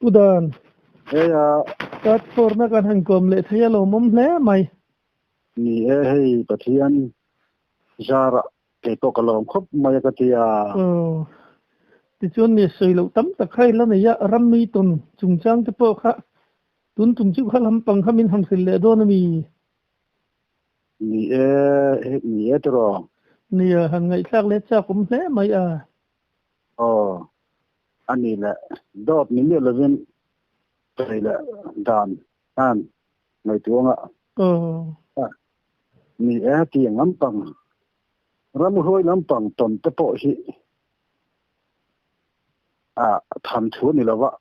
Pu Dan. Heia. Platform a kan han kawm leh thei a lawmawm hle mai. Ni e, hei Pathian zarah kei pawh ka lawm khawp mai a ka ti a. Aw. Tichuan mi sawi loh tam tak kha i la nei a, rammi tawn chungchang te pawh kha tun tum chu kha lampang kha min han hrilh leh dawn a mi? Ni e, ni e tiraw. Nia, han ngaihthlak leh chak awm hle mai a. Aw, a ni le, dawt ni miah lovin sawi leh dan khan ngaihtuah anga. Aw. Ni e, tiang lampang, ramhuai lampang tawn te pawh hi a tham thu a ni lo va.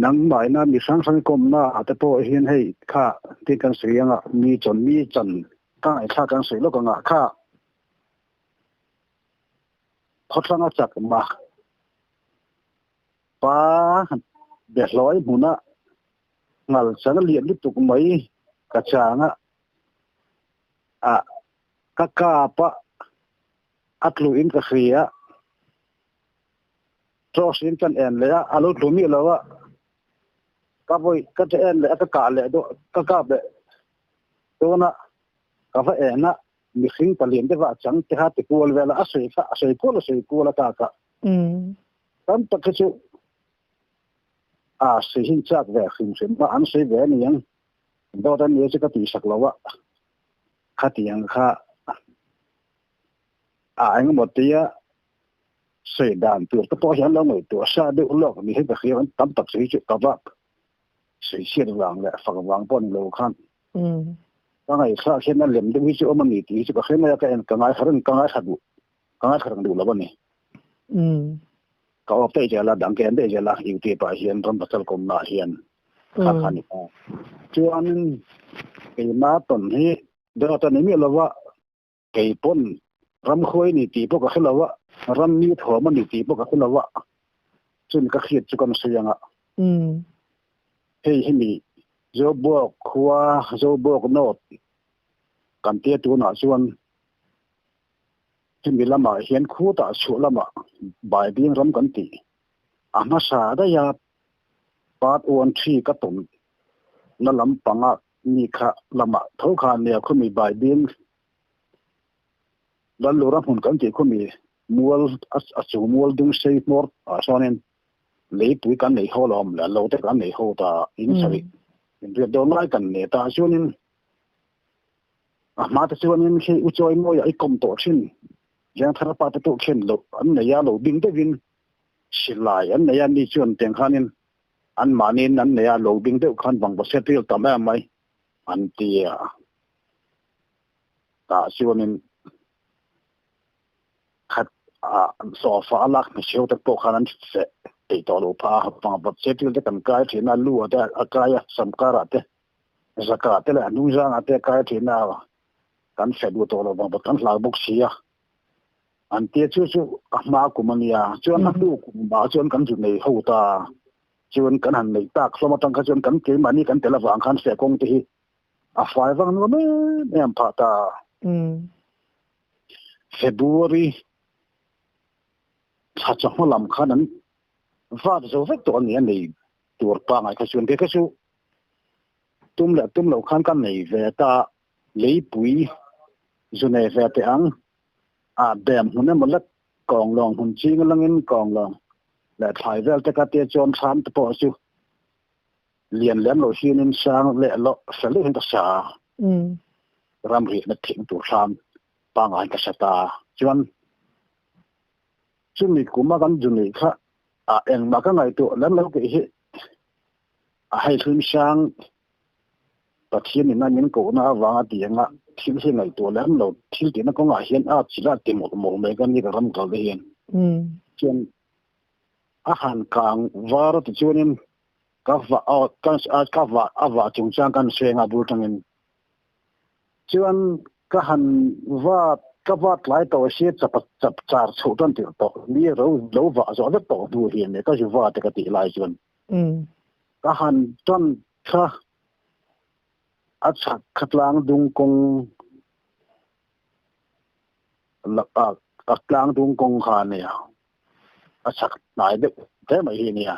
Nangmahina mi hrang hrang kawmna ah te pawh hian hei kha tin kan sawi anga mi chawn mi chan ka ngaihthlak kan sawi lawk anga kha Khawthlanga chakma pa Behlawi hmuna ngal chang lian lutuk mai ka chang a, ah ka kap a, a tluin ka hria. Torch in kan en leh a, a lo tlu miah lo a, ka vawi ka en leh a ka kah leh dawn ka kap leh dawn a, ka va en a. Mihring palian deuh a chang te kha ti kual vel a, a sawi kha a sawi kual a sawi kual a tak a. Tam tak hi chu a sawi hin chak ve hrim hrim a, an sawi ve a ni ang. Dawt a nia chu ka tihsak lo a, khatiang kha a engemaw tia sawi dan tur te pawh hi an lo ngaihtuah sa deuh lawk ni hi ka hria an tam tak sawi chu ka vak sawi chhiat vang leh fak vang pawh ni lo khan. Ka ngaihthlah hian a lem deuh hi chu awm a ni tih hi chu ka hre mai a, ka en ka ngaithla reng ka ngaithla duh ka ngaithla reng duh lo a ni. Ka awp daih zel a, dang ka en daih zel a, YouTube ah hian ram pasal kawmna ah hian kha kha a ni ta. Chuanin keima tawn hi dawt a ni miah lo va, kei pawn ramhuai ni tih pawh ka hre lo a, ram mi thuam a ni tih pawh ka hre lo a, chumi ka hriat chu kan sawi ang a. Hei hi mi Zobawk khua, Zobawk North kan tia tunah chuan hemi lamah hian khutah chhuah lamah Baibing ram kan tih a hmasa daih a, part one three ka tawn na lampanga Mi kha lamah tho khan nia khumi Baibing Lallura hmun kan tih khumi mual a chung mual dung sei hmawr ah sawn leipui kan nei ho lo awm le lo te kan nei ho ta in sarih in riat dawn lai kan nei ta chuanin a hma te chuanin khi u chawi mawi ah i kawm tawh thin Lengthar pa te pawh khen lo an nei a lo bing deuhin silai an nei a mi chuan tiang khanin An mahniin an nei a, lo bing deuh khan bang bawk se ṭil tam em mai an ti a. Tah chuanin khat ah sofa a lak hmeichhe te pawh khan an feh peih tawh lo phah a, bang bawk se ṭil te kan kai ṭhin a, lu ah te a kai a, samkar ah te, zaka te leh a hnungzang ah te a kai ṭhin a, kan feh duh tawh lo bang bawk kan hlau bawk si a. An tia chu chu a hma kum a nia, chuan a hnu kum ah chuan kan zu nei ho ta, chuan kan han neih tak hlawm atang kha chuan kan keimahni kan tel avang khan feh kawng te hi a fai vang nuam em em phah ta. February thla chawhma lam khan an vat zo vek tawh a ni a nei tur pangai kha chuan kei kha chu tum leh tum loh khan ka nei ve ta, leipui zu nei ve teh ang. A bem hmun emaw lek kawng lawng hmun ching alangin kawng lawng leh thlai vel te ka tia chuan thlam te pawh chu lian lem lo hianin sang leh loh fel deuh hian ka sa a. Ram rihna thing tur thlam pangngai ka sa ta. Chuan chumi kuma kan zu nih kha a engmah ka ngaihtuah lem lo tih hi a hei hlim sang Pathian in a min kohna avanga tianga thil hi ngaihtuah lem lo, thil tihna kawngah hian a chila ti mawlh mawlh mai ka ni ka ram kal te hian. Chuan a han kang var a ti chuanin ka va ka va a va chungchang kan seng a bul tangin chuan ka han va ka va tlai tawh sia chap chap char chhoh tan tirh tawh ni ro lo va zawh vek tawh hnu hian ka zu va te ka tih lai chuan ka han tan Thla a chhak kha tlang dung kawng a tlang dung kawng kha a nia, a chhak hnai deuh hle mai hi a nia.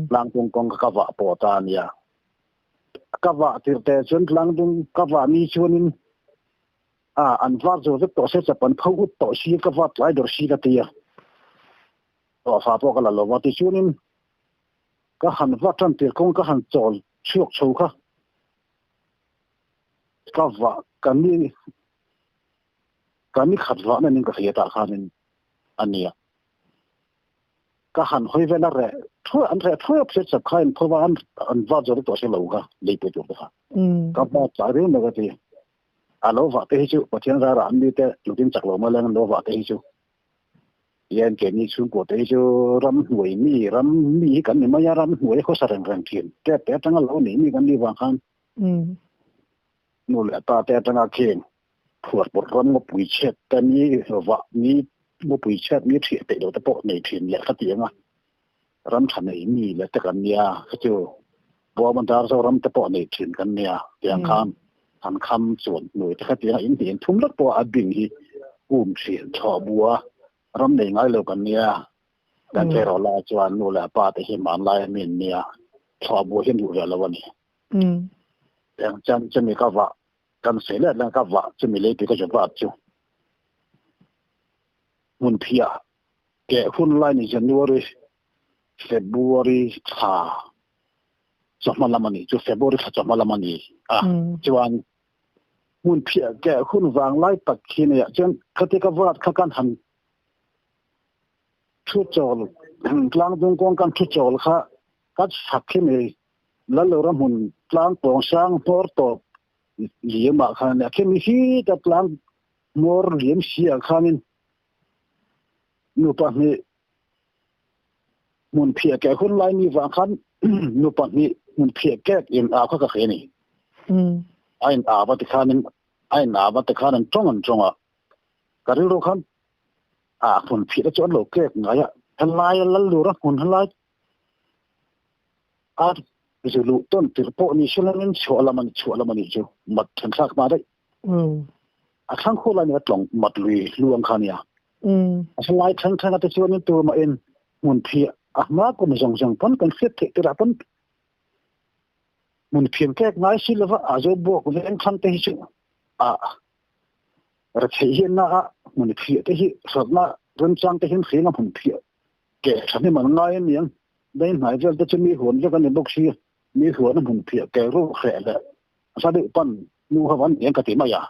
Tlangtung kawng kha ka vah pawh ta a nia. Ka vah tirh teh chuan tlangtung ka vah ni chuanin a an var zo vek tawh se chap an pho ut tawh si ka vat tlai ber si ka ti a. Tawhfa pawh ka la lo va tichuanin ka han va tan tir kawng ka han chawl chhuak chho kha ka vah ka ni ka ni khat vah na ning ka hria tah khanin a nia. Ka han hawi vel a reh thuai an reh thuai a phiat chap kha in phova an an vat zo vek tawh si lo kha lei pui tur te kha. Ka va tlai reng mai ka ti. A lo vah te hi chu Pathian rara an mi te tlutin chak lo mai leng an lo vah te hi chu. Hian keini chhungkua te hi chu ram hnuai mi ram mi hi kan ni mai a ram hnuai khawsa reng reng thin tep te atanga lo nei mi kan nih vang khan nu leh pa te atanga kheng phuar pawrh ram ngawpui chhiat te mi vah mi ngawpui chhiat mi thiah peih lo te pawh nei thin leh kha ti anga ram tha nei mi leh te kan nia kha chu Buamadar Zoram te pawh nei thin kan nia tiang khan an kham chuan hnuai te kha tiang in hnih in thum lek pawh a bing hi um thin thlawh bua ram nei ngai lo kan nia kan tleirawl lai chuan nu leh pa te hi hmanlai a mi an nia thlawh bua hi an duh ve lo a ni. Tiang chuan chumi ka vah kan sawi let lang ka vah chumi lei tui ka chu vat chu hmun phiah keh hun lai ni January February thla chawhma lam a ni chu February thla chawhma lam a ni a chuan hmun phiah keh hun vang lai tak khi nei ah chuan khati ka vat kha kan han thu chawl tlang dung kawng kan thu chawl kha ka chhak khi nei Lalora hmun tlang pawng sang hmawr tawp liam ah khan a khemi hi ta tlang hmawr liam si ah khanin nupa hnih hmun phiah keh hun lai mi vang khan nupa hnih hmun phiah kek in a kha ka hre ni. A in a va ti khanin a in a va ti khan an tawng an tawng a ka rilru khan a hmun phiah chu an lo kek ngai a helai Lalura hmun helai a zu luh tawn tirh pawh ni silangin chhuah lam ani chhuah lam ani chu mat then thlak hma daih. A thlang khu lai ni a tlawng mat lui luang kha nia. A lai thang thang ate chuan in tur ma in hmun phiah a hma kum zawng zawng pawn kan hriat theih tirah pawn hmun phian kek ngai si lova a zo buak veng thlang te hi chu a retheih hian na a hmun phiah te hi hratna remchang te hian hriang a hmun phiah ke thahnem an ngai aniang dai hnai vel te chu mi huan vek ani bawk si mi huan a hmun phiah ke ru hreh leh sa deuh pan nu ho an niang ka ti mai a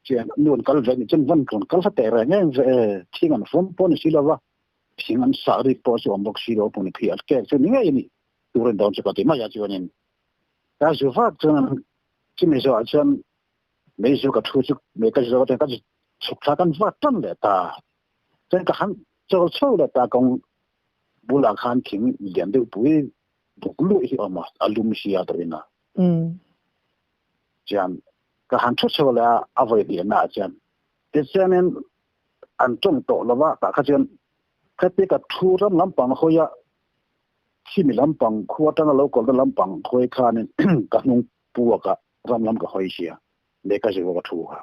chian nu an kal ve ni chuan van rawn kal hla teh reng em ve thing an fawm pawh ni si lova thing an sah rik pawh chu awm bawk si lo pawh ni phiah kek chu ni ngei ani turin dawn chu ka ti mai a chuanin ka zu vak chuan chumi zawhah chuan mei zu ka thu chu mei ka zu zawh ka chhuk thla kan vat tan leh ta chuan ka han chawl chho leh ta kawng bulah khan thing lian deuh pui buk luih hi awm a a lum si a tawhin a chuan ka han thu chho leh a a vawi hnih na ah chuan tichuanin an tawng tawh lova tah kha chuan khati ka thu ram lampang hawi a khimi lampang khua atanga lo kawlna lampang hawi khanin ka hnung puak a ram lam ka hawi sia leh ka zir ka thu kha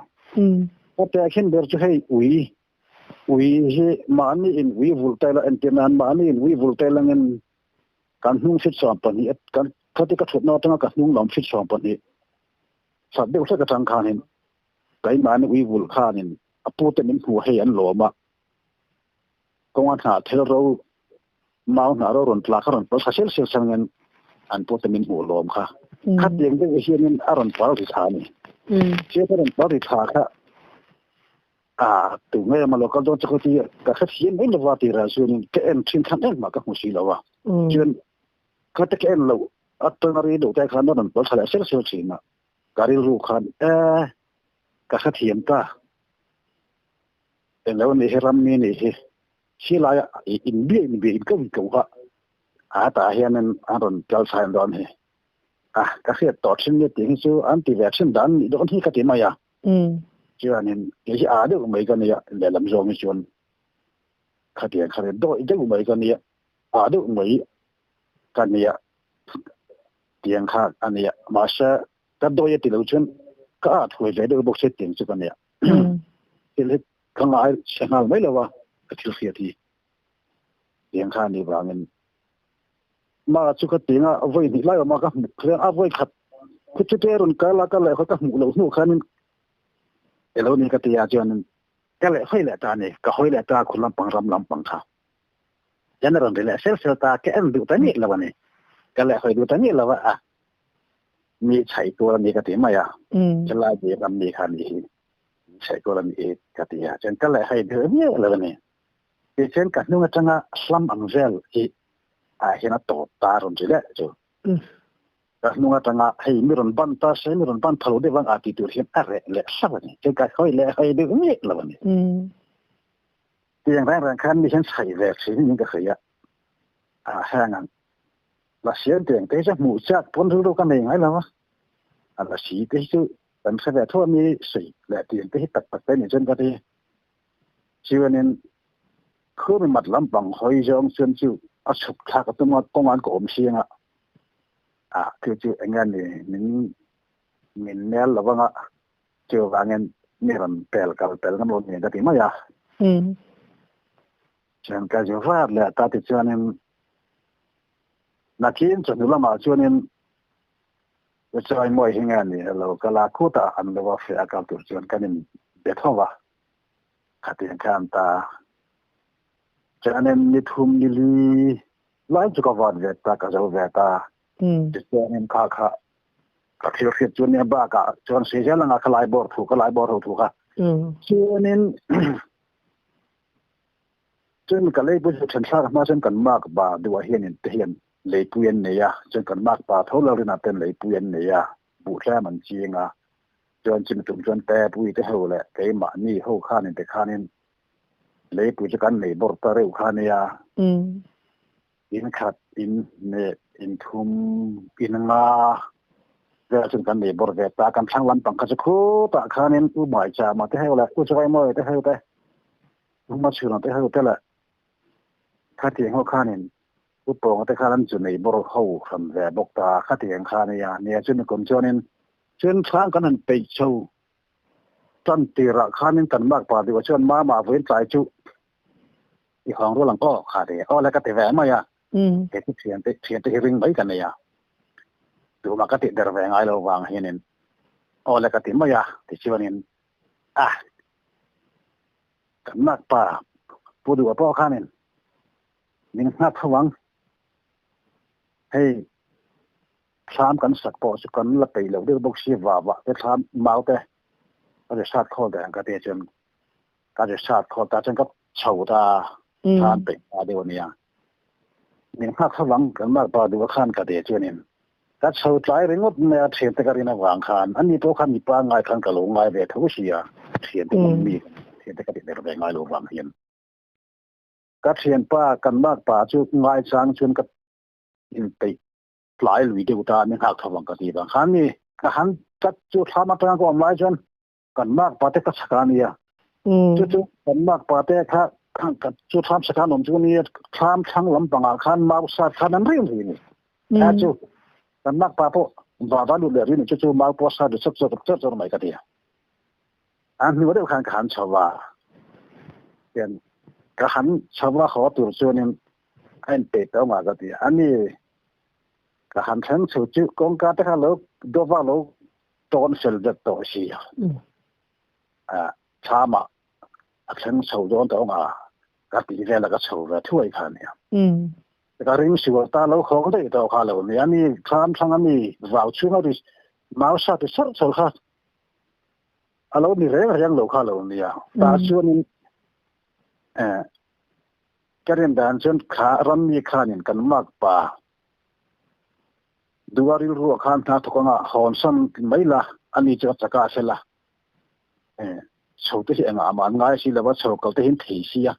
ka te khin ber chu hei ui ui hi mahni in ui vul te la entir nan mahni in ui vul te langin kan hnung fit sawm pahnih kan khati ka thutna atanga ka hnung lam fit sawm pahnih sat deuh hlek atang khanin keimahni ui vul khanin a pu te min hmu hei an lawm a kawnga hna thel ro mau hna ro rawn tla kha rawn pal thla sel sel sangin an pu te min hmuh lawm kha khatiang deuh hianin a rawn pal ri thla a ni che ka rawn pal ri thla kha a tu nge ma local dawn chu ti ka hre thiam mai lova ti ra chuanin ka en thin khan engmah ka hmu si lo a chuan ka te ka en lo atanga ri deuh te khan a rawn pal thla leh sel sel thin a ka rilru khan e ka hre thiam ta englo ni hi ram mi ni hi khi laia inbia inbia in ko in ko kha a tah hianin an rawn kal thlain dawn hi a ka hriat tawh thin ni tih hi chu an ti ve thin dan nih dawn hi ka ti mai a chuanin kei hi a deuh mai ka nia lehlam zawng hi chuan khatiang kha dawih deuh mai ka nia a deuh mai ka nia tiang kha a nia mahse ka dawi a ti lo chuan ka a thuai ve deuh bawk se tiang chu ka nia thil hi ka ngai chhe nghal mai lo a ka thil hriat hi tiang kha ni vangin. Ma chu ka tinga voi ni lai ma ka hmu khlen a voi khat khu chu te run ka la ka le ka hmu lo hnu khanin elo ni ka tia chuan ka le hoi le ta ni ka hoi le ta khulam pang ram lam pang kha jan ron le sel sel ta ke en du ta ni lo ni ka le hoi du ta ni lo a mi chai tu ni ka ti ma ya chalai bi ram ni kha ni chai ko lam e ka ti ya chen ka le hoi de ni lo ni ti chen ka nu atanga slam ang vel i a hina to ta ron ji le chu ka nu atanga hei mi ron ban ta se mi ron ban thalo de wang a ti tur hian a re le sa ni chen ka hoi le hoi de ni lo ni ตีอย่างแรงแรงคันมีฉันใส่แหวกสีนี่ก็เคยอ่ะแห้งอ่ะละเสียเตียงเตะจะหมูจักพ้นรู้กันเองไงแล้ววะอ่ะละสีเตะจะเป็นแสดงทั่วมีสีแหละเตียงเตะตัดปัดไปเนี่ยจนก็ดีชีวิตนี้คือมันมัดลำบังหอยจงเชื่อมจิ้วอ่ะฉุกชักตัวมันกงอันกอมเชียงอ่ะคือจิ้วเองนี่มินเนี่ยละว่าเจ้าวางเงินนี่มันเปลกับเปลน้ำร้อนเนี่ยก็ตีมายาฉันก็จะว่าแหละตาติดชวนนี่นักกินจนละมาชวนนี่จะใช้มวยงานนี่เราก็ลาคู่ตาอันเราเสียกับตัวชวนกันนี่เบ็ดหัวขัดเองขันตาฉะนั้นนี่ทุ่มนี่ลีไล่จุกวัดเวตากะเจ้าเวตาจะชวนนี่ข้าข้าก็คือเสียชวนนี่บ้ากะชวนเสียแล้วงานขลายบอร์ถูกขลายบอร์ถูกค่ะชวนนี่จนกันเลยบุษฉันทราบมาจนกันมากบาดูว่าเฮียนเฮียนเลยปุยนเนี่ยจนกันมากบาเท่าเราเรียนเป็นเลยปุยนเนี่ยบุแค่มันจริงอ่ะจนจิมตุ่มจนแต่ปุยแต่เฮาแหละไอ้หมานี่เฮาข้านี่แต่ข้านี่เลยปุยจะกันเลยบอตะเร็วข้าเนี่ยอินขัดอินเนอินทุมอินงาเรื่องจนกันเลยบอเวตากันช่างวันปังกันจะคู่ตาข้านี่อุบายจามาแต่เฮาแหละอุจไว้มอยแต่เฮาแต่อุมาชื่อแต่เฮาแต่ละข้าเตียงเขาข้าเนี่ยอุปองแต่ข้านั้นจุดในบริเขาทำแบบบอกตาข้าเตียงข้าเนี่ยเนี่ยจุดในกลุ่มชนเนี่ยจนทางกันนั้นไปเช่าตันตีระข้าเนี่ยกันมากกว่าดีว่าชวนมามาเว้นใจจุอีของรู้หลังก็ขาดเลยอ๋อแล้วก็ติแหวนมาอ่ะเด็กเทียนเทียนที่ริงไว้กันเนี่ยดูมาก็ติดเดรแหวนไอ้เราวางเห็นเนี่ยอ๋อแล้วก็ติมาอ่ะติชวนเนี่ยอ่ะกันมากป่าพูดดูว่าพ่อข้าเนี่ยมิงนับหวังให้ทำกันสักพอสักกันละไปเหล่าเรื่องบุกชีวาวะแต่ทำเมาแต่ก็จะชาติข้อแดงก็เตจนก็จะชาติข้อตาจนก็เฉาตาทำเป็นตาเดียวเนี่ยมิงนับหวังกันมากพอดูว่าขั้นก็เตจนเนี่ยก็เฉาใจเรื่องงดเนี่ยเทียนตะการินวางขันอันนี้ตัวขันมีปางไงขันกะหลงไงเวทุเสียเทียนที่มันมีเทียนตะการินในระเบียงไงหลงวางเทียนก็เทียนป้ากันมากป่าจุกง่ายช้างชวนกับอินไปหลายหลุยเดียวตาเนี่ยหักทวังกะตีบางครั้งนี่ก็หันจัดจุดทำมาตั้งก็อมหลายจนกันมากป่าเตก็สการเนี่ยจุดจุดกันมากป่าเตค่ะข้างกับจุดทำสการนมจุดนี้ทำทั้งลำบากขันมาอุตสาห์ขันนั้นเรื่องนี้ถ้าจุดกันมากป่าพวกบาบาลุเรื่องนี้จุดจุดมาปวดสาดุสับสับสับสับไม่กันเดียอันนี้ว่าเรื่องขันขันชาวาเป็นก็หันชาวบ้านขอตัวชวนนี่ไอ้เป็ดเอามาก็ดีอันนี้ก็หันทั้งสุจิกงการที่เขาดูว่าเราตอนเสร็จตัวเสียช้ามาทั้งสุดโต่งอ่ะก็ตีเวลาก็สุดแล้วช่วยกันเนี่ยก็เรื่องสิว่าตาเราของได้ตัวเขาเราเนี่ยอันนี้ทำทั้งอันนี้ว่าช่วยเราดิมาสัตว์สัตว์สุดค่ะเรานี่เรื่องเรื่องเราเขาเราเนี่ยตาชวนนี่กระเด็นดันจนขารันมีขานินกันมากป่าดูว่าริรัวขันท่าทุกงะหอนสันไม่ละอันนี้จะจักาเสละเฉาที่เองอามันง่ายสิแล้วว่าเฉาเขาที่เห็นถีเสีย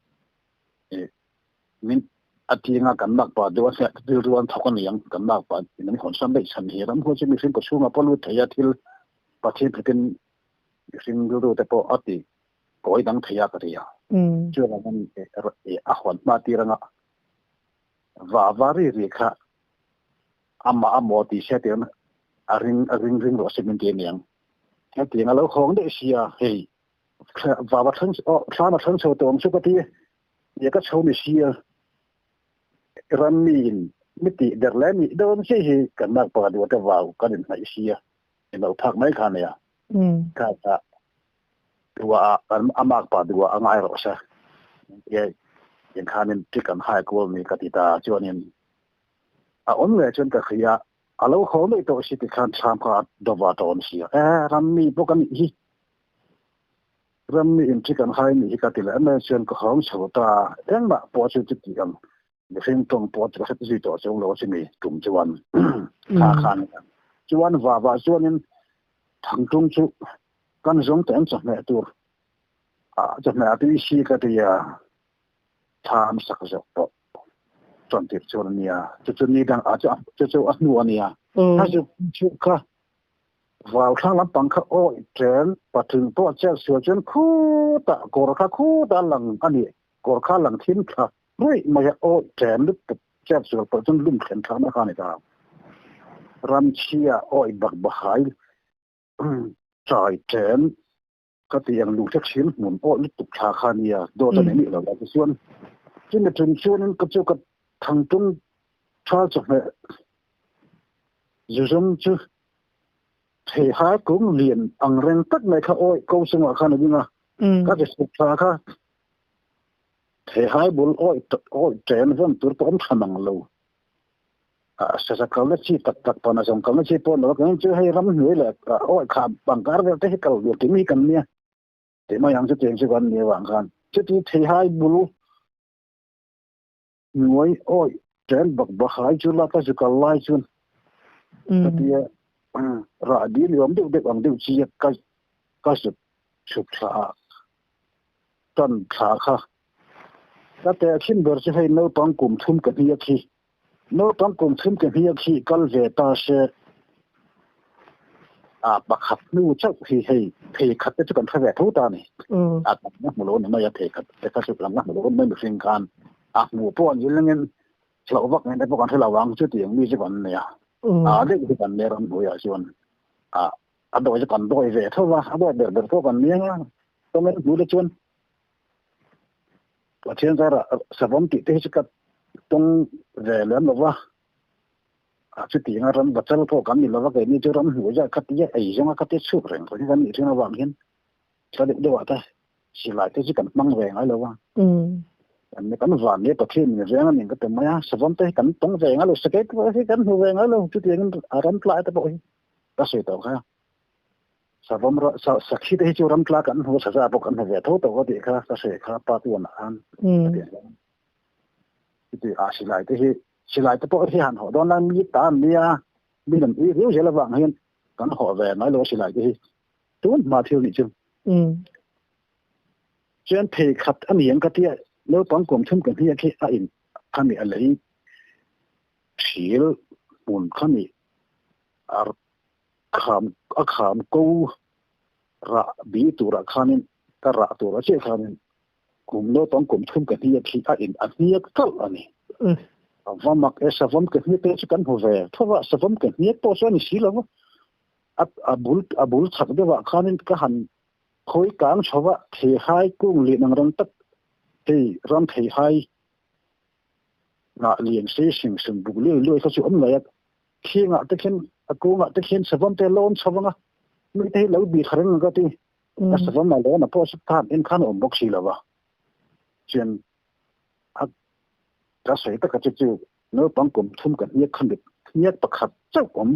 มินอาทิงะกันมากป่าดูว่าเสียดูรวนทุกงยังกันมากป่านั่นหอนสันได้ฉันเห็นมันจะมีสิ่งก็ช่วงอ่ะพอรู้เทียทิลประเทศเป็นสิ่งรู้แต่พออติก้อยดังเทียกันเดียช่วงนั้นอาหวนมาตีระงะวาวารีรีค่ะอามาอามอตีเสียเตียนอาริงอาริงริงรอสิมันเตียนยังแค่เตียงเราของได้เสียเฮ้วาวาทั้งอ๋อชามาทั้งโชว์ตัวมชุกตีเยก็โชว์มีเสียรันมีน Mi ti der le mi don si hi kan nak pa du te wau kan in nai sia in lo thak mai kha ne ya ka ta tua an amak pa du angai ro sa ye yin khanin ti kan hai ko mi ka ti ta chuanin a on le chuan ka khia alo kho mai to si ti khan tham kha dowa ton sia e ram mi po kan hi ram mi in ti kan hai mi ka ti le me chuan ka hong chho ta eng ma po chu ti ti ang mi hring tong po chu kha ti to chung lo chi mi tum chuan kha khan chuan wa wa chuan in thang tung chu kan zong ten cha me tur a cha me ati si ka ti ya tham sak zo to chon tir chuan ania chu chu ni dang a chu chu chu a hnu ania a chu chu kha vào thang lam pang kha oi chen pathum po che su chen khu ta kor kha khu ta lang ani kor kha lang thin kha rui ma ya oi chen lu che su po chun lum khen kha na kha ni ta ram chia oi bak ba hai chai chen ka ti ang lu thek sim mun o lu tuk tha kha nia do ta ni lo la chuan chin na chun chuan ka chu ka thang tung tha chu me zu zum chu thei ha kung lian ang reng tak mai kha oi ko sunga kha na dinga ka che suk tha kha thei hai bul oi oi chen von tur pom thanang lo a sa sa kal na chi tak tak pa na song kal na chi pon lo kan chu hei ram hnuai le oi kha bangkar vel te hi kal vel ti mi kan nia te ma yang chu tiang chu kan nia wang khan chu ti thei hai bul nuai oi chen bak ba hai chu la ka chu kal lai chun ka tia ra di liom deuh deuh ang deuh chi ka ka su chuk thla tan thla kha ka te khin ber chu hei naupang kum thum ka hnia khi naupang kum thum ka hnia khi kal ve ta se a pakhat nu chauh hi hei phei khat te chu kan hre ve tho ta ni a na hmu lo ni mai a phei khat te kha chu lam na hmu lo mai mihring khan a hmu pawh an zilengin hloh vak nge te pawh kan hre lo ang chu tiang mi chu kan nei a a deuh hi kan nei ram hnuaiah chuan a a dawi chu kan dawi ve tho va a dawi ber ber pawh kan nia comment hmu te chuan Pathian zarah savawm tih te hi chu ka tawng ve lem lo va a chutianga ram bachal pawh kan ni lo va keini chu ram hnuai zah kha tia ei zawnga kha tia chhuk reng tawh hi kan nih thin avang hian thla deuh deuhah te silai te chu kan hmang ve ngai lo va kan kan van nia Pathian min veng a ning ka ti mai a savawm te hi kan tawng ve ngai lo sakei te pawh hi kan hmu ve ngai lo chutiangin a ram tlai te pawh hi ka sawi tawh kha Savawm sakhi te hi chu ram tla kan hmu saza pawh kan hmu ve tho tawh a tih kha ka hre kha pa tuan ah khan ka ti ang. Chuti a silai te hi silai te pawh hi han hawh dawn lai mi ta an nia mi lam ui riau zel avang hian kan hawh ve mai lo silai te hi tun hma thil nih chu. Chuan phei khat a ni ang ka tia naupang kum thum ka hnia khi a in khami a lei thil hmun khami a kham a kham ko rah bi turah khanin ka rah turah chiah khanin kum naupang kum thum ka hniak hi a in a hniak kalh a ni. A va mak e savam ka hniak te chu kan hmu ve tho va savam ka hniak pawh chu a ni si lo va a a bul a bul chak deuhah khanin ka han khawi kang chho va theihai kung lian ang reng tak hei ram theihai ngah lian sei sing sung buk luai luai kha chu awm mai a Khingah te khin a kungah te khin savam te lawm chho anga mi te hi lo bih reng ang ka ti a savam a lawn a pawh chu khan en khan a awm bawk si lo va chuan a ka sawi taka chu chu naupang kum thum ka hniak khan hniak pakhat chauh awm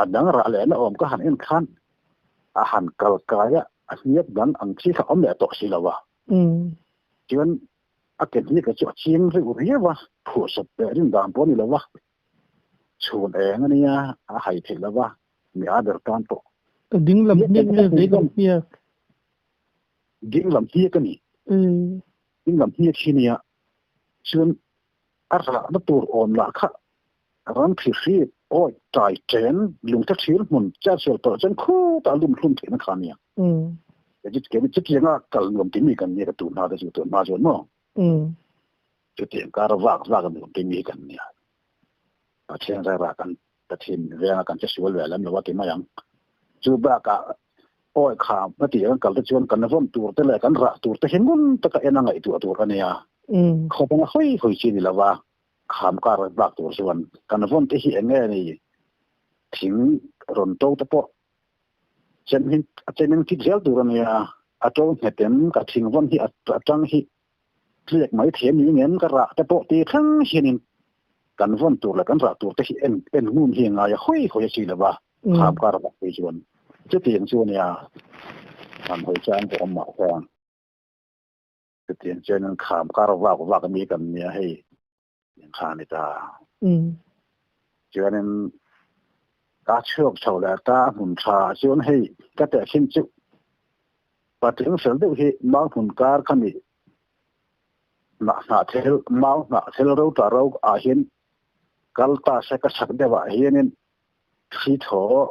a dang rah leh na awm ka han en khan a han kal kai a a hniak dang ang chi kha awm leh tawh si lo va chuan a ke hniak chu a ching reuh riau a phuahsawp leh rin dan pawh a ni lo va Chhun eng a nia, a hai theih lo va, mi a ber tan pawh. Ka ding lam hniak nge vei lam hniak? Ding lam hniak a ni. Ding lam hniak hi nia. Chuan a rahna tur awm lah kha ram thli hri awi tai chen lungte thil hmun chatsual tawh chuan khutah lum hlum theihna kha a nia. Chutianga kal nuam timi kan nia ka tu hma te chu tun hma chuan maw. Chutiang kar vak vak nuam timi kan nia. Pathian rera kan Pathian venga kan che sual ve lem lo a ti mai ang. Chu bakah awi kha a ti kan kal te chuan kan vawn tur te leh kan rah tur te hi ngun taka en a ngaihtuah tur a nia. Khawp anga hawi hawi chi ni lova. Kham kar vak tur chuan kan vawn te hi eng nge ni thing rawn to te pawh chem hin a chem in thik zel tur a nia a to nghet em ka thing vawn hi a tang hi tliak mai thiam ni ngem ka rah te pawh ti thleng hianin kan vawn tur leh kan rah tur te hi en en ngun hi ngai a hawi hawi a chi lova kham kar vak phei chuan chutiang chu ania han hawi chang pawh awm mah chuan chutiang chuan an kham kar vak vak mi kan nia hei kha ni ta chuanin ka chhuak chho leh ta hmun tha chuan hei ka teh khin chu patling fel deuh hi mau hmun kar khami na hna thel mau hna thel ro ta ro a hian kal ta se ka sak deuh ah hianin thli thaw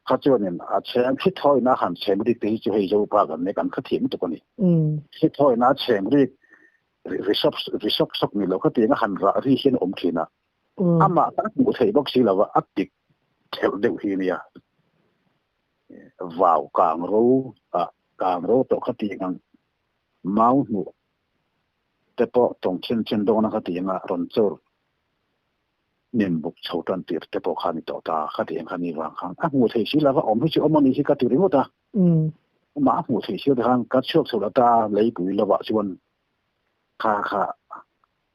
kha chuanin a chhem thli thawina han chhem rik te hi chu hei zo pa kan ne kan kha thiam tuk ani thli thawina chhem rik risop risop sok ni lo kha tianga han ra ri hian awm thina ama ta hmu thei bawk si lova a tik thel deuh hi nia vau kang ro a kang ro to kha tiang mau hnu te pawh tawng chen chen dawna kha tianga rawn chawr nem buk chho tan tir te pawh kha ni tawh ta kha tiang kha ni vang khan a hmu thei si lova awm hi chu awm ani hi ka ti ringawt a ma hmu thei si te khan ka chhuak chho la ta leipui lova chuan kha kha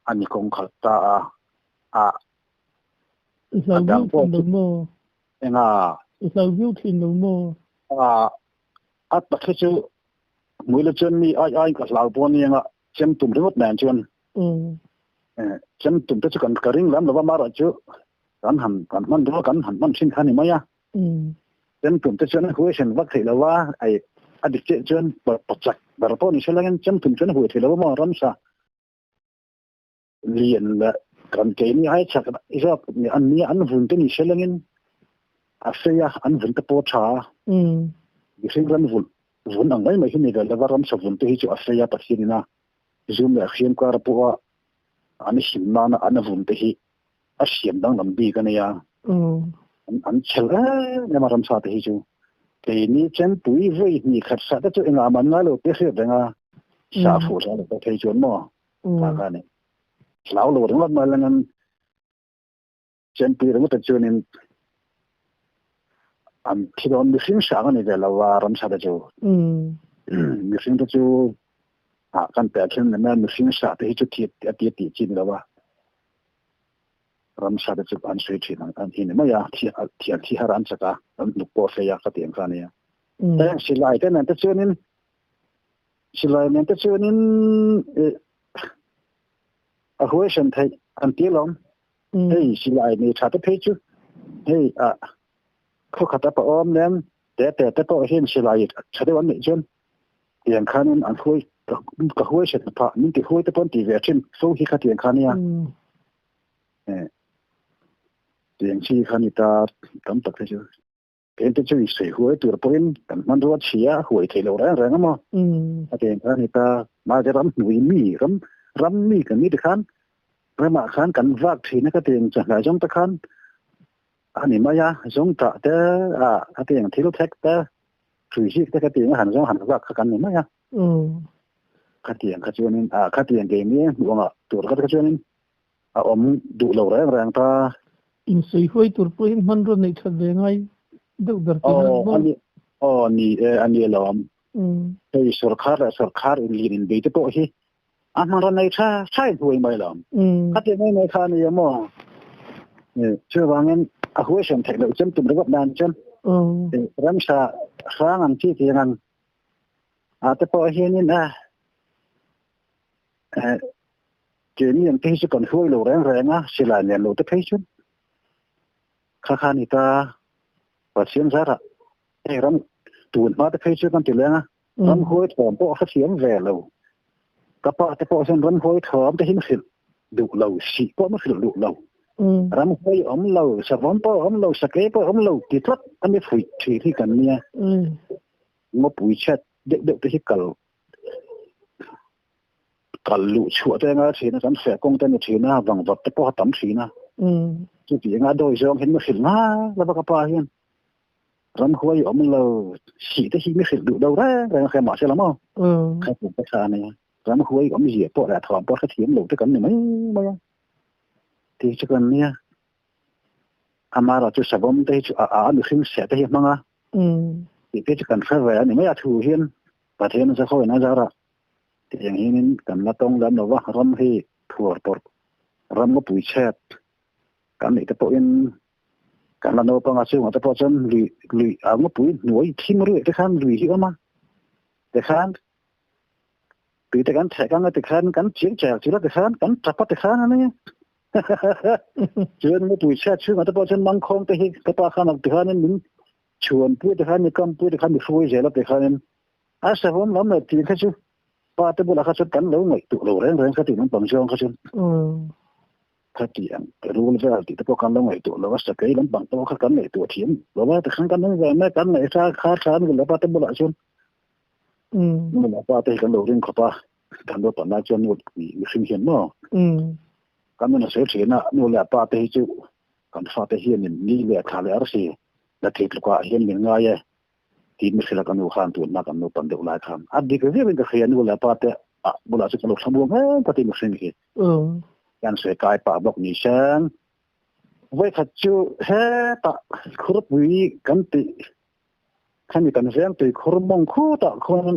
ani kawng khat ta a a a dang pawh enga i hlau viau thin lo maw a a tak hi chu muila chuan mi ai ai ka hlau pawh ni anga chem tum ringawt nen chuan chem tum te chu kan ka ring lam lova mara chu kan han kan man ro kan han man thin kha ni mai a chem tum te chuan huai sen vak thei lova ai a dik che chuan pachak ber pawh ni selangin chem tum chuan huai thei lova maw ramsa lian la kan ke ni ai chak zawk ni an ni an vun te ni selangin a seia an vun te pawh tha mihring ran vun vun ang mai mai hi ni ve lova ramsa vun te hi chu a seia Pathian ina zum leh hriam kar pawha an him nana an vun te hi a siam danglam bik ania an chhel em em a ramsa te hi chu keini chempui vei hnih khat sa te chu engah man ngai lo te hriat renga sa fu sa lo te phei chuan maw kha kha ni hlau lo ringawt mai langan chempui ringawt te chuanin an thi dawn mihring hrang ani ve lo a ramsa te chu mihring te chu a kan pe khin na mihring sa te hi chu thi a ti ti chi ni lo a ramsa te chu an sui thin ang an hi ni mai a thi thian thi har an chaka an nuk pawh feia ka tiang kha nia teng silai te nen te chuanin silai nen te chuanin a huai shan thei an ti lawm hei silai ni tha te phei chu hei a khaw khata pa awm nen te te te pawh hian silai tha deuh an neih chuan tiang khanin an huai ka huai shan pha min ti huai te pawn ti ve thin fo hi kha tiang kha nia tiang chi kha ni ta tam tak te chu Kei te chu i sawi huai tur pawhin kan hmanrua chhia a huai thei lo reng reng a maw? A tiang kha a ni ta. Mahse ram hnui mi, ram ram mi kan ni tikhan ramah khan kan vak thin a ka tiang chawhmeh zawng te khan a ni mai a, zawng tah te a a tiang thil thek te, hrui zik te ka tiang a han zawng han vak kha kan ni mai a. Kha tiang kha chuanin a kha tiang keini hmuh angah tur kha te chuanin a awm duh lo reng reng ta. Insawi huai tur pawhin hmanrua neih that ve ngai deuh ber tih nan maw? Aw ni e, a ni alawm. Hei sorkar leh sorkar inlin inbei te pawh hi a hmanrua nei tha tha in huai mai alawm. Kha ti mai mai kha a ni a maw? Chuvangin a huaisen theih loh chem tum ringawt nan chuan ramsa hrang ang chi tiang ang ah te pawh hianin a Keini ang te hi chu kan hruai lo reng reng a, silai lian lo te phei chuan kha kha ni ta Pathian zarah hei ram tun hma te phei chu kan ti leng a, ram huai thawm pawh a hrethiam ve lo. Ka pa te pawh chuan ram huai thawm te hi min hrilh duh lo, sih pawh min hrilh duh lo. Ram huai awm lo, savawm pawh awm lo, sakei pawh awm lo ti tlat a mi fuih thin hi kan nia. Ngawpui chhiat deuh deuh te hi kal kal luh chhuah te anga thin a kan feh kawng te ni thin a vangvat te pawh a tam thin a chuti anga dawi zawng hian mi hrilh nga lova ka pa hian ramhuai awm lo sih te hi mi hrilh duh lo reng reng a kha mahse la maw kha tum te kha ania ramhuai awm zia pawh leh thawm pawh hrethiam lo te kan ni mai mai a. Ti chu kan nia. Amara chu savawm te hi chu a a mihring seh te hi a hmang a. Tih te chu kan hre ve a ni mai a thu hian Pathian nasa khawiin a zar a. Tiang hianin kan la tawng lem lo va, ram hi thuar tawrh, ram nga pui chhet kan nih te pawhin kan la naupang a chungah te pawh chuan lui lui a nga pui hnuai thim ruih te khan lui hi a awm a tikhan tui te kan theh kang a tikhan kan chiang chel chil a tikhan kan tap a tikhan a nia chuan nga pui chhet chhungah te pawh chuan mangkhawng te hi ka pa khan tikhanin min chhuan pui tikhan mi kam pui tikhan mi hruai zel a tikhanin A savawm lam leh tih kha chu pa te bulah kha chuan kan lo ngaihtuah lo reng reng kha tih nampang zawng kha chuan kha tih ang rul vel tih te pawh kan lo ngaihtuah lo a, sakei lampang pawh kha kan ngaihtuah thiam lo a, tikhan kan awm ve mai kan ngaihsa kha tha an nu leh pa te bulah chuan nu leh pa te hi kan lo ring khawp a, kan lo pan lai chuan nu mihring hian maw kan nun a sawi thin a, nu leh pa te hi chu kan fate hianin ni leh thla leh arsi la thei tlukah hian min ngai e. Tiin mi hrilh a ka nu khan tunhma kan nu pan deuh lai khan a dik viau in ka hria nu leh pa te ah bulah chu ka lo thla muang em ka ti mihring hi kan sawi kai pah bawk ni sen vawikhat chu hetah khurpui kan tih khami kan veng tui khur mawng khutah khuan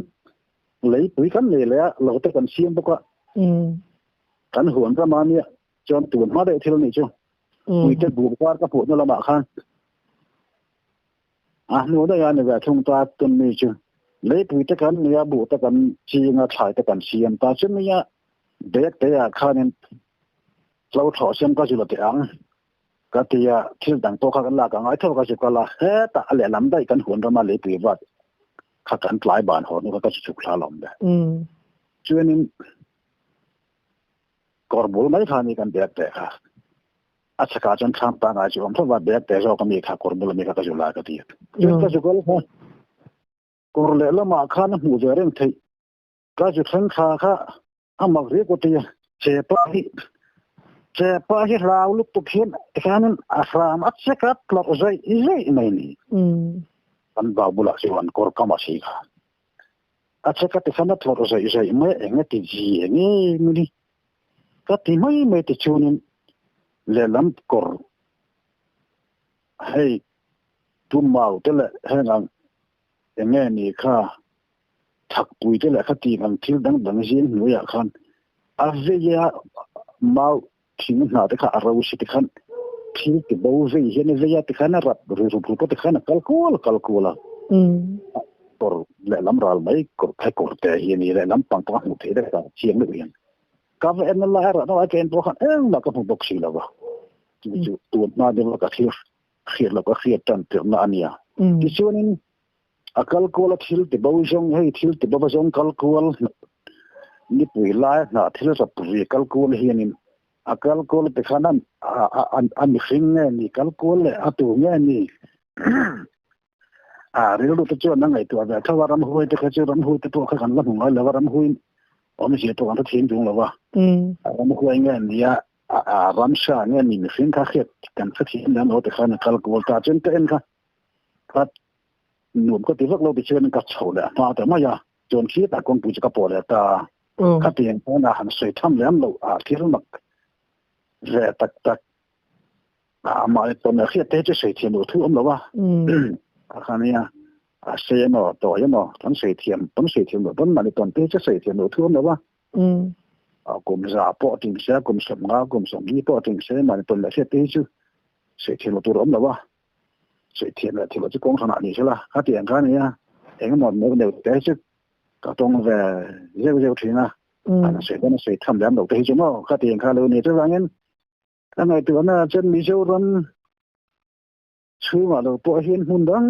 leipui kan nei leh a lo te kan siam bawk a kan huan rama nia chuan tun hma deuh thil nih chu puite buk var ka hmuhna lamah khan A hnu daih a ni ve thung ta tun mi chu leipui te kan nia buh te kan ching a thlai te kan siam ta chu nia bag te ah khanin tlo thlawh siam ka zul a teh ang ka ti a thil dang pawh kha kan lak a ngai tho ka zu kal a hetah a lehlam daih kan huan rama leipui vat kha kan tlai ban haw hnu kha ka zu chhuk thla lawm le chuanin kawr bul mai kha ni kan bag te kha A chhakah chuan thlam pangngai chu awm thlawp a, bag te zawk ami kha kawr bul ami kha ka zu lai ka ti. Chuan ka zu kal kha kawr lehlamah khan a hmuh ve reng theih. Ka zu thleng thla kha a mak riak aw tia. Chepa hi Chepa hi hlau lutuk hian tikhanin a hram a chek a tlawrh zaih zaih mai ni. Kan bau bulah chuan kawr kam a si kha. A chek a tikhan a tlawrh zaih zaih mai a, eng a ti ji eng em ni. Ka ti mai mai ti chuanin lehlam kawr hei tum mau te leh heng ang eng nge ni kha thakpui te leh kha tih ang thil dang dang zing hnuaiah khan a vei a mau thing hna te kha a ro si tikhan thil ti bo vei hian a vei a tikhan a rap ri rup rup a tikhan a kal kual a kal kual a kawr lehlam ral mai kawr phei kawr te hi a ni lehlam pang pawh a hmuh theih vek a chiang deuh hian ka va en lai a rah na lai ka en pawh khan engmah ka hmu bawk si lo va chu chu tun hma deuh a ka thil hriat loh ka hriat tan tirhna a nia tichuanin a kal kual a thil ti bo zawng hei thil ti bo zawng kal kual nipui lai hnah thil rap ri kal kual hianin a kal kual te khan a mihring nge ni kal kual leh a tu nge ni A rilru te chuan a ngaihtuah ve tho a, ramhuai te kha chu ramhui te pawh kha kan la hmu ngai lo a, ramhui awmzia pawh kan hre thiam chung lo a. Ramhuai nge nia a ramsa nge ni mihring kha hriat kan hre thiam lem lo tikhan a kal kual ta chuan ka en kha ka nuam ka ti vak lo tichuan ka chho leh hma ta mai a, chuan khitah kawngpui chu ka pawh leh ta a. Khatiang khan a han sawi tham lem loh a thil mak ve tak tak A mahni tawn a hriat te chu sawi thiam loh thu awm lo a. A kha nia, a sei emaw, tawi emaw, kan sawi thiam, kan sawi thiam loh pawn mahni tawn te chu sawi thiam loh thu awm lo a. Kum za pawh ting se, kum 50, kum 40 pawh ting se, mahni tawn leh hriat te hi chu sawi thiam loh tur a awm lo a. Sawi thiam leh thiam loh chu kawng hranah ni sela, khatiang kha nia, engemaw neuh neuh te chu ka tawng ve zeuh zeuh thin a. A sawi pawn a sawi tham lem loh te hi chu maw, khatiang kha lo ni. Chuvangin Ka ngaihtuahna ah chuan Mizoram chhungah lo pawh hian hmun dang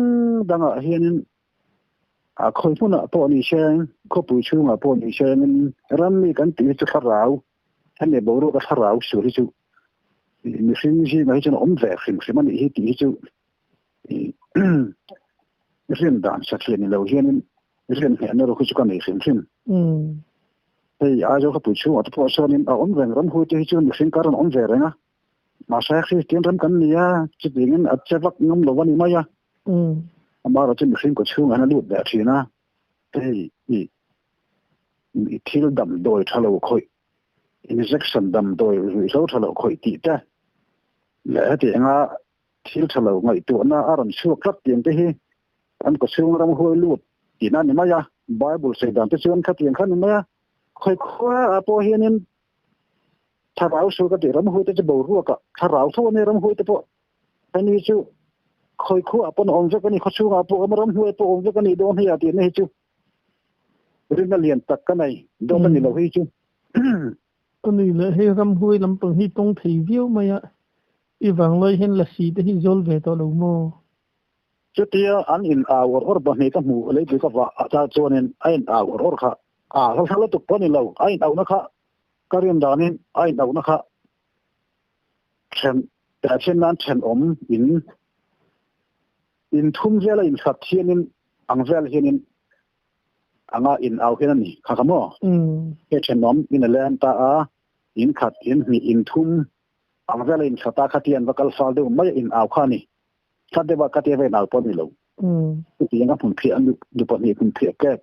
dangah hianin a khawi hmunah pawh ni se, khawpui chhungah pawh ni se ram mi kan tih hi chu thlarau hemi boruaka thlarau sual hi chu mihring zingah hi chuan a awm ve hrim hrim a nih hi tih hi chu rin dan satliah ni lo hianin rin hnehna erawh hi chu ka nei hrim hrim. Hei Aizawl khawpui chhungah te pawh sawn a awm reng ram hui te hi chu mihring kar an awm ve reng a, mahse Kristian ram kan ni a, chutiangin a che vak ngam lo a ni mai a. Amaherawh chu mihring kaw chhungah hian a lut leh thin a, hei i thil damdawi tha lo khawih, injection damdawi ruihhlo tha lo khawih tih te. Le hetianga thil tha lo ngaihtuahna a rawn chhuak tlat tiang te hi an kawchhung ramhuai lut tihna a ni mai a, Bible sawi dan te chuan khatiang kha a ni mai a, khawi khua ah pawh hianin thlarau sual ka tih ramhuai te chu boruak ah thlarau tho a nia ramhuai te pawh hemi chu khawi khua ah pawn a awm vek a ni, khawchhung ah pawh a awm a ramhuai pawh a awm vek a nih dawn hi a tihna hi chu rinna lian tak ka nei dawt a ni lo hi chu. Ka nui leh hei ramhuai lampang hi tawng thei viau mai a, i vanglai hian lasi te hi zawl ve tawh lo maw? Chutia an in au awr awr pahnih ka hmuh lei pui ka vah ah ta chuanin a in au awr awr kha a hla lutuk pawh a ni lo, a in auhna kha ka rin danin a in auhna kha then tehchhin nan thenawm in in thum vel a inhlat hianin ang vel hianin anga in au hian a ni kha kha maw? He thenawm in a leng ta a, in khat, in hnih, in thum ang vel a inhlat a kha tian va kal fal deuh mai a in au kha a ni. Hlat deuh a ka tia va in au pawh a ni lo. Chutiang a hmun phiah nu pahnih hmun phiah kek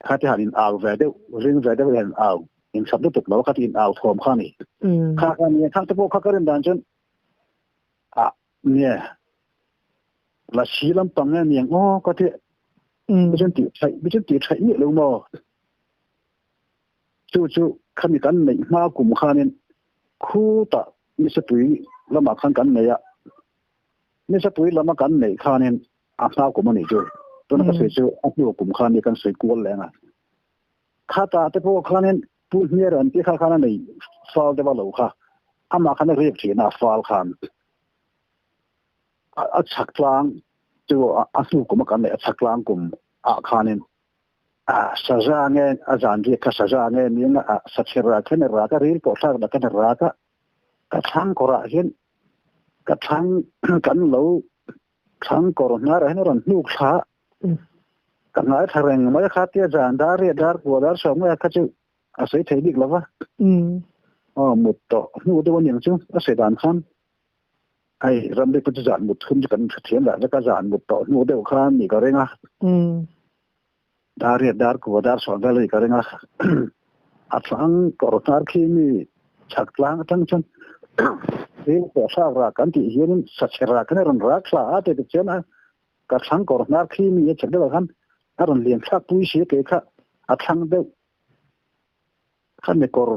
kha te han in au ve deuh, ring ve deuh hian au inhlat lutuk lo kha ti in au thawm kha a ni. Kha kha a ni a, kha te pawh kha ka rin dan chuan a Nge lasi lampang nge niang aw ka ti mi chuan tih theih mi chuan tih theih miah lo maw chu chu khami kan neih hma kum khanin khutah Nisapui lamah khan kan nei a Nisapui lama kan neih khanin a hma kum a nih chu tuna ka sawi chu a hnu kum khan ni kan sawi kual leng a khata te pawh khanin pu hniar an tih kha khan a nei fal deuh a lo kha amah khan a riak thin a fal khan a chhak tlang chu a hnu kum a kan leh a chhak tlang kum ah khanin a saza nge a zan riak kha saza nge ning a sachher ah khan a rak a ril pawh thlak dak khan a rak a ka thlang kawrah hian ka thlang kan lo thlang kawr hnar ah hian a rawn hnuk thla ka ngai thla reng mai kha tia zan dar riat dar kua dar sawm nge kha chu a sawi thei bik lova aw mut tawh hnu deuh aniang chu a sawi dan khan hei ram bik chu zan mut thum chu kan hrethiam lah vek a zan mut tawh hnu deuh khan ni ka ring a dar riat dar kua dar sawm vel a ni ka ring a a tlang kawr hnar khi mi chhak tlang atang chuan thil pawh thlak rak kan tih hianin sachhe rak khan a rawn rak thla a te chuan a ka thlang kawr hnar khi mi a chhak deuh ah khan a rawn lian thlak pui si a ke kha a thlang deuh Kha mi kawr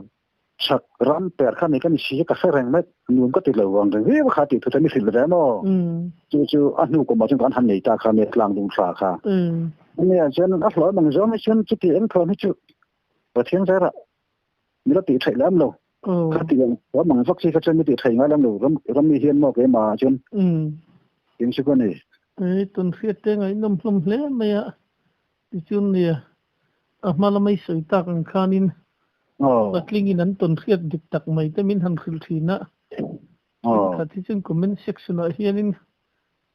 chak ram per kha mi ka ni si ka hre reng mai nuam ka ti lo ang reng viau kha tih thu te mi hrilh ve maw chu chu a hnu kum ah chuan kan han nei ta kha me tlang dung thla kha ania chuan a hlawh mang zawng hi chuan chuti eng thawm hi chu Pathian zarah mi la tih theih lem lo kha ti ang hlawh mang vak chi kha chuan mi tih theih ngai lem lo ram ram mi hian maw keimah ah chuan eng chu ka ni. Ei tun hriat te ngaihnawm hlawm hle mai a Tichuan nia, a hma lama i sawi tak ang khanin patlingin an tawn hriat dik tak mai te min han hrilh thin a. Thenkhat hi chuan comment section ah hianin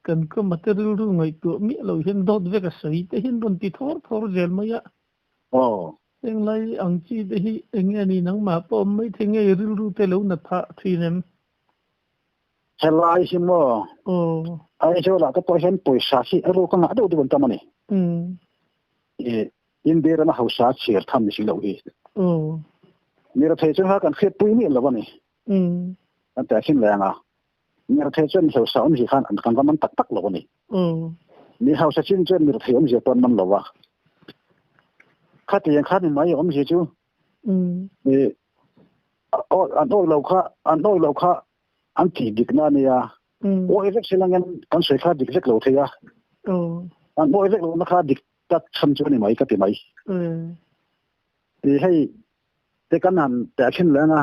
kan kawma te rilru ngaihtuah miah lo hian dawt vek a sawi te hian rawn ti thawr thawr zel mai a. Heng lai ang chi te hi eng nge ni nangmah pawh awm mai thei nge i rilru te lo na phah thin em? Helai hi maw? Aizawl ah te pawh hian pawisa hi a ruk a ngah deuh deuh an tam a ni. I India rama hausa chhiar tham ni si lo hi. Mirethei chuan kha kan hriatpui miah lo a ni. Kan teh thin leng a. Mirethei chuan mi hausa awmzia khan kan va man tak tak lo a ni. Mi hausa chin chuan mirethei awmzia pawh an man lo a. Khatiang khan ni mai awmzia chu. I an awih lo kha an awih lo kha an tih dik na ania awih vek sin angin kan sawi kha dik vek lo thei a an awih vek lo na kha dik tak chhan chu ani mai ka ti mai ti hei te kan han teh thin leng a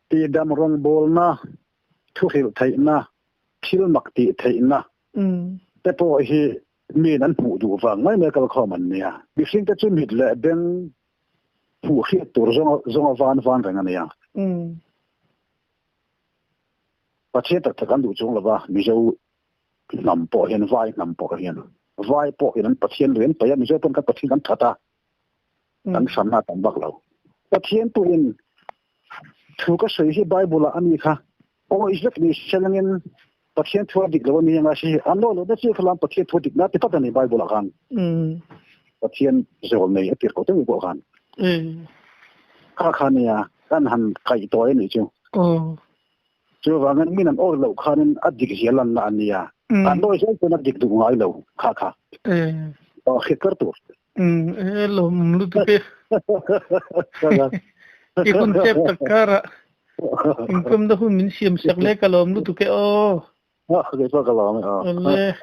ti dam rawngbawl na thu hrilh theih na thil mak tih theih na te pawh hi mi an hmuh duh vang mai mai kalkhawm an nia mihring te chu mit leh beng hmuh hriat tur zawnga van van reng a nia. Pathian tak tak an duh chung lova Mizo hnam pawh hian vai hnam pawh hian vai pawh hian an Pathian lui an paih a Mizo pawn kan Pathian kan that a kan hranna a tam vak lo. Pathian pawhin thu ka sawi hi Bible ah a ni kha awih vek ni selangin Pathian thu a dik lo a ni anga si an lo lo na chi khalam Pathian thu dik na ti pat a ni Bible ah khan Pathian zawl nei a tir ko te pawh khan kha kha nia kan han kaih tawi a nih chu. Chuvangin min an awi loh khanin a dik zia lanna a nia. An awi zel chuan a dik duh ngai lo kha kha. Aw hriat kar tur. E lawm lutuk e. I hun chep tak karah inkawmna hun min siam sak leh ka lawm lutuk e aw. Kei pawh ka lawm e aw. Awle.